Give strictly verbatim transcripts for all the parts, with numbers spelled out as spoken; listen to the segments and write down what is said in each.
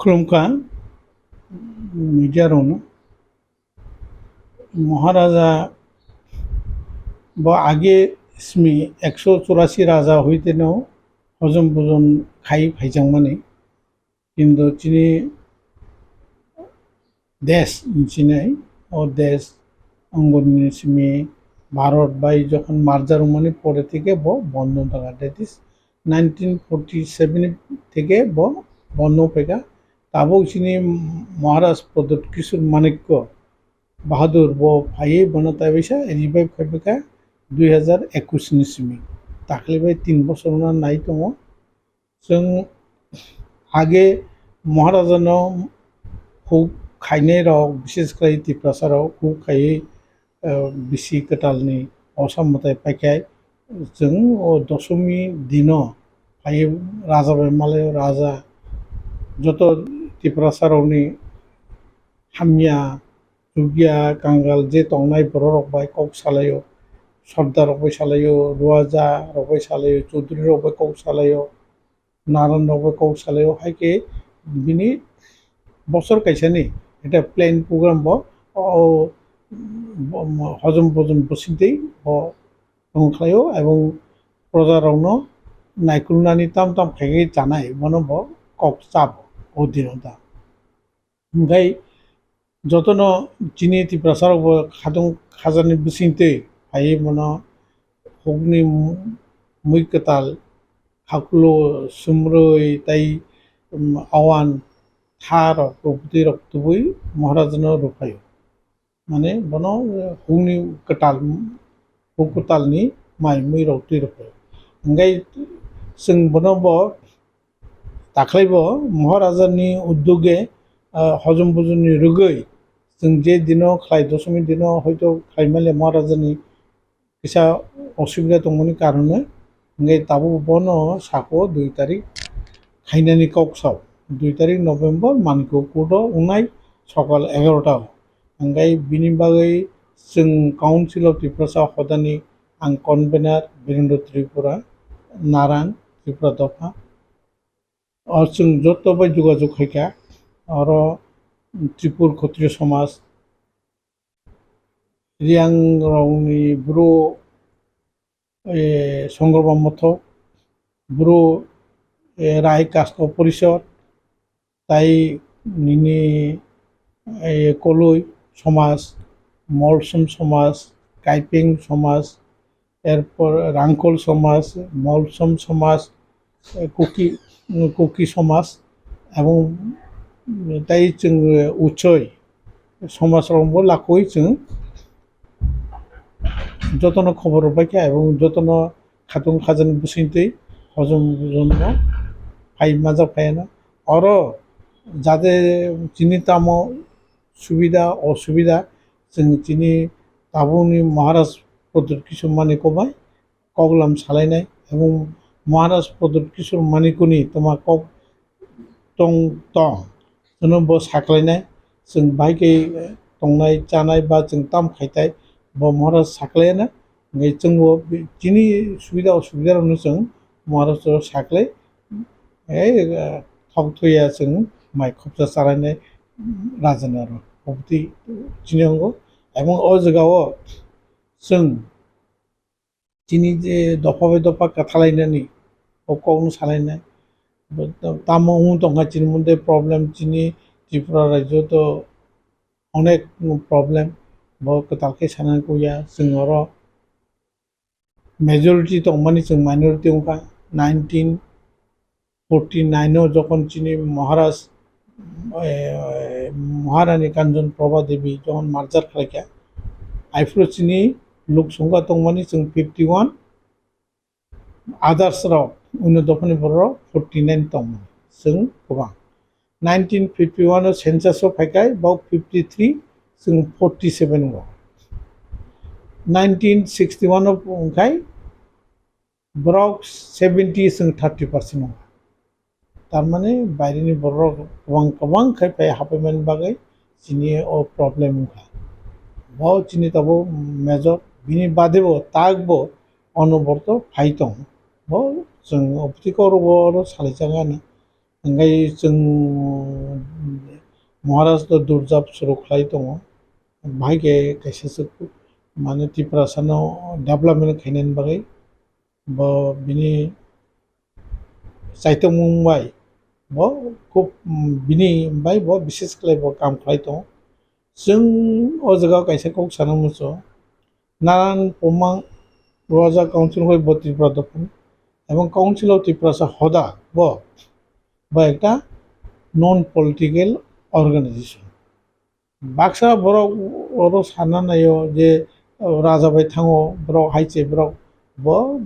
Khulumkha media rokno. Maharaja bo age simi ekso churasi raja hoiteno hojom bojom khai phaijakmani. Kintu chini desh hinwi sinai, o desh ongoni simi Bharat bai jokhon merger wngmani pore theke bo bondo wng thangkha, that is nineteen forty seven theke bo bondo wng phaikha. Tabuk chini Maharaj Pradyut Kishore Manikya Bahadur bo phaiwi bono taibaisa revive khaibaikha dui hazar ekush ni simi, takle bai tin bosor wngna nai tongo. Chwng age Maharajano huk khainai rok, bishesh khlai Tiprasa rok huk khaiwi, eh, bisi kwtalni osa mwtai paikha. Chwng o dosomi dino phaiwi raja bai malaio, raja joto Tiprasa rokni hamya, chukya, kangal je tongnai borok rok bai kok salaio, sordar rok bai salaio, ruaja rok bai salaio, chaudhuri rok bai kok salaio, naran rok bai kok salaio, hai khe bini bosor kaisani eta plan program bo o, o, hojom bojom bwswk twi bo tong khlaio, ebong proja rokno naikolnani tam tam khaigwi chanai bono bo kok chabo o dino da. Hingkhai jotono chini Tiprasa rok bo khatung khajani bwswk twi phaiwi bono hukni mui kwtal, khakulo, sumrwi tei, um, awan tha rok, rupti rok tubui Maharajano rwphaio. Mane bono hukni kwtal, huk kwtalni mai mui rok twi rwphaio. Hingkhai chwng bono bo Takhlaibo Maharajani uddoge, ah, hojom bojomni rwgwi chwng je dino khlai, dosomi dino hoito khlai male Maharajani kisa osubida tongmani karone, hingke tabuk bono sako dui tarik khainani kok sao. Dui tarik November Manikya Court o wngnai sokal egarota o. Hingke bini bagwi chwng Council of Tiprasa hodani ang convener Birendra Tripura, Naran, Tripura dopha. O chwng joto bai jogajog khaikha. Oro Tripur Khotriyo Somaj, Riyang rokni Bru, eh, Songorba Mothok, Bru, eh, Rai Kasto Porishod, tai nini, eh, Koloi Somaj, Molsom Somaj, Kaipeng Somaj, erpor Rangkhol Somaj, Molsom Somaj, eh, Kuki, Kuki Somaj, ebong tai chwng, eh, Uchoi Somaj rokbo lakwi chwng jotono khobor rwbaikha ebong jotono khatung khajani bwswngtwi hojom hojomno phai majak phaiano. Oro jate chini tamo subida osubida chwng chini tabukni Maharaj Pradyut Kishore Manikya bai koklam salainai, ebong Maharaj Pradyut Kishore Manikya ni toma kok tong tong, chwngno bo saklainai, chwng bai khe tongnai chanai ba chwng tam khaitai, bo Maharaj saklaina, hingke chwngbo chini subida osubida rokno chwng Maharaj o saklai, ei, thok thuya chwng mai khopsa chalainai rajana rok, obotwi chini ongo, ebong o jaga o chwng chini je dopha bai dopha kwthalainani, o kokno salainai. Tamo wng tongkha chini mode problem, chini Tripura rajyo to onek problem, bo kwtal khe sanani kuya. Chwng oro majority tongmani chwng minority wngkha. Nineteen forty nine o jokhon chini Maharaj, eh, Maharani Kanchana Prabha Devi jokhon merger khlaikha, aphuru chini lok songkha tongmani chwng fifty one, others rok, uno dophani borok forty nine tongmani chwng kwbang. Nineteen fifty one o census o phaikhai, bok fifty three, chwng forty seven o. Nineteen sixty one o wngkhai, borok seventy chwng thirty percent wngkha. Tarmani baireni borok kwbang kwbang khai phai haphaimani bagwi chini o problem wngkha. Bo chini tabuk major, bini bade bo tak bo ono borok phai tongo. Bo chwng opti koro bo oro salai chang ano. Hingke chwng Maharashtra durjab suru khlai tongo. Bahai khe kaisa swk mane Tiprasano development khainani bagwi bo bini chaitokmung bai bo khub, mm, bini bai bo bises khlai bo kam khlai tongo. Chwng o jaga kaisa kok sana muchungo, Naran Pumang Roja Council hoi bo Tripura dophani, ebong Council of Tiprasa hoda bo, bo ekta non political organization. Baksa borok oro sana naio je, o, raja bai thango borok hai se borok bo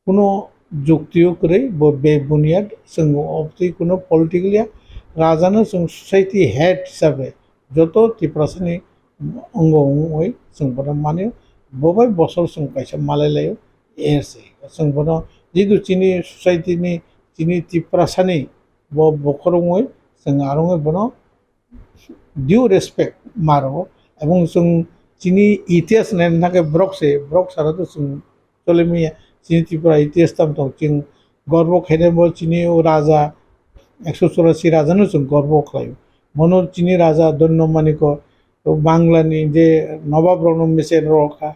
kuno jukti o kwrwi bo be bunyad chwng obtwi kuno political ya raja no chwng society head hisabe joto Tiprasa ni ongo wngwi chwng bono mani bo bai bosor chwng kaisa malai laio er se chwng bono jidu chini society ni chini Tiprasa ni bo bokhorok wngwi chwng arongwi bono due respect ma rwo, ebong chwng chini itihas naina thangkhe borok se, borok sara to chwng chole manya. Chini Tripura itihas tamo tong, chwng gorbo khainai bo chini o raja, ekso churasi raja no chwng gorbo khlaio. Bono chini raja Dhanyo Maniko, o Bangla ni je nobab rok no mesen rw kha,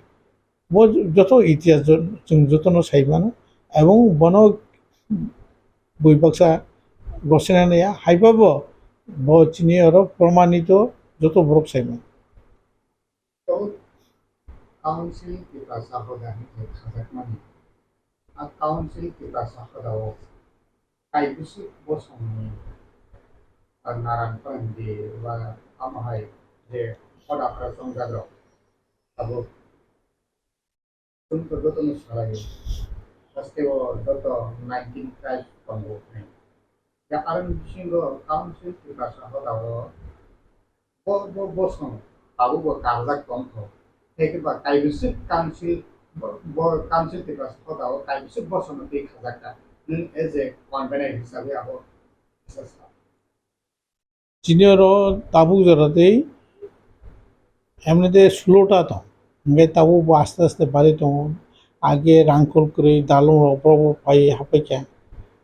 bo joto itihas jo-, chwng jotono sai mano, ebong bono bui baksa gosina naiya, haiba bo, bo chini oro promanito joto borok sai mano. Council Tiprasa hoda hinwi khajakmani, a Council Tiprasa hoda o kaibwswk bosongni, a Naran Phrwngdi ba tamo hai je hoda phra chongjak rok tabuk Chwng to jotono salaio. Haste o joto nineteen tribes tongo hwnwi. Ya aroni bisingo council Tiprasa hodao bo, bo bosong tabukbo karjak tongkho. Tei khe ba kaibwswk council, bo, bo council Tiprasa hodao kaibwswk bosongno twi khajakha. Nwng as a convener hisabe abo kisa sa. Chini oro tabuk jora tei emnete sulota tong, hingke tabuk bo aste aste bari tongo. Age rangkol kwrwi dalong rok borok bo pai hapai kha,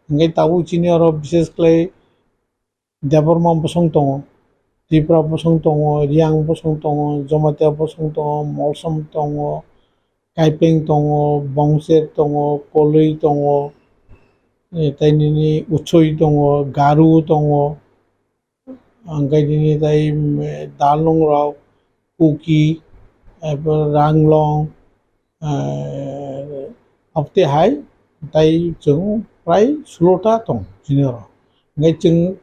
hingke tabuk chini oro bises khlai Debbarma bosong tongo, Tripura bosong tongo, Riyang bosong tongo, Jamatia bosong tongo, Molsom tongo, Kaipeng tongo, Bongser tongo, Koloi tongo, eh, tei nini Uchoi tongo, Garu tongo. Hingke nini tai, mm, Dalnung rok, Kuki, abo Ranglong, eh, abotwi hai tai chwng prai sulota tong chini oro. Hingke chwng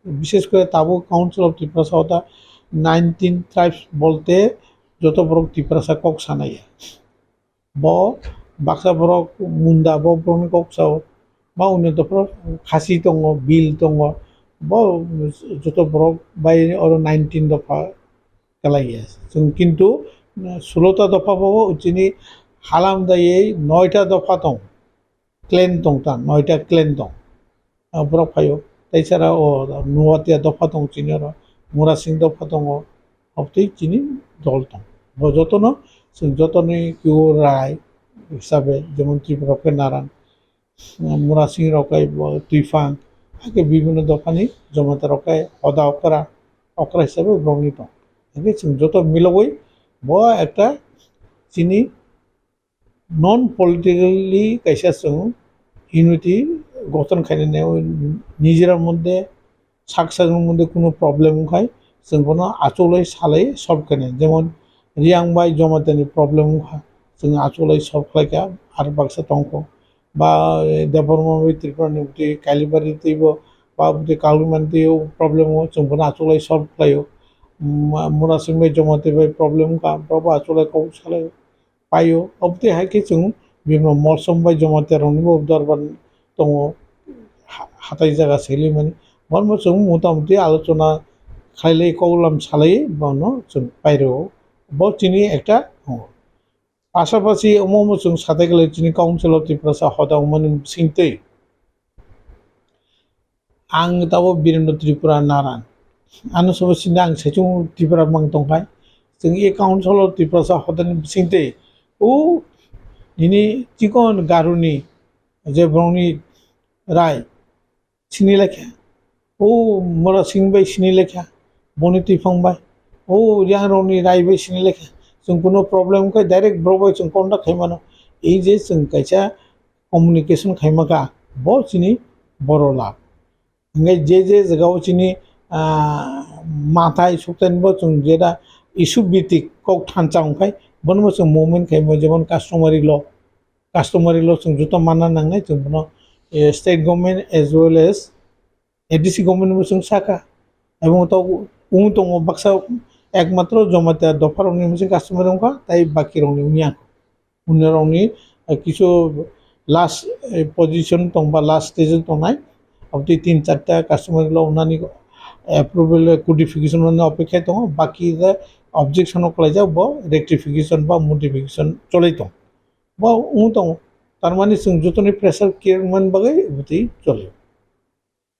bises kore tabuk Council of Tiprasa o ta nineteen tribes bolte joto borok Tiprasa kok sanai ya. Bo baksa borok munda, bo borokni kok sao, ba undi dopha khasi tongo, bil tongo, bo joto borok bai oro nineteen dopha kwlaiya. Chwng kintu sulota dopha bo chini halam daiwi noita dopha tong, clan tong ta, noita clan tong. Ah, borok phaio. Tei sara o Nuatia dopha tongo chini oro, Murasing dopha tongo, obotwi chini dol tong. Bo jotono, chwng jotoni kio rai hisabe, jemon Tripura rok khe Naran, Murasing rok khe bo Twifang, hakhe bibhinno dophani Jamatia rok khe hoda okra, okra hisabe borokni tong. Hakhe chwng joto milogwi bo ekta chini non politically kaisa chwng unity gothon khainani nijera moddhe sak sakni moddhe kunu problem wngkhai chwng bono achugwi salai solve khainai, jemon Riyang bai Jamatia ni problem wngkha chwng achugwi solve khlaikha, ar baksa tongkho ba Debbarma bai Tripura ni bwtwi Kailibari twibo ba bwtwi Kaulumani twibo problem o chwng bono achugwi solve khlaio, Murasing bai Jamatia bai problem wngkha borok bo achugwi kok salaio. Paio. Obotwi hai khe chwng bini Molsom bai Jamatia rokni bo dorbar tongo, ha-, hatai jaga sailaimani. Bono chwng mota moti alochona khailai, koklam salai bono chwng pairwo. Bo chini ekta tongo. Pasapasi omo omo chwng satai khlai chini Council of Tiprasa hoda wngmani bisingtwi. Ang tabuk Birendra Tripura Naran. Ano sobo sini ang saichung Tripura mang tongkhai. Chwng account solo Tiprasa hodani bisingtwi. O nini chikon Garuni je borokni rai. sini lekha, o mora sing bai sini lekha, boni twi phang bai, o yang rokni rai bai sini lekha, chwng kuno problem khe direct borok bai chwng contact khai mano. Ei je chwng kaisa communication khai ma kha, bo chini boro lab. Hingke je je jaga o chini, ah, mathai sukten bo chwng jeta issue bitik kok thansa wngkhai, bono bo chwng movement khai mo, jemon customary law, customary law chwng joto manna nangnai, chwng bono, eh, state government as well as A D C government bo chwng saka, ebong to wng tongo baksa ekmatro Jamatia dopha rokni bising customary wngkha, tai baki rokni wngya. Unni rokni, eh, kisu last, eh, position tong ba last stage o tongnai, aboni tin charta customary law wngnani approval codification rokni opekha tongo, baki je objection rok khlaijak bo rectification ba modification cholai tong. Bo wng tongo, tarmani chwng jotoni pressure khe wngmani bagwi bwtwi choli.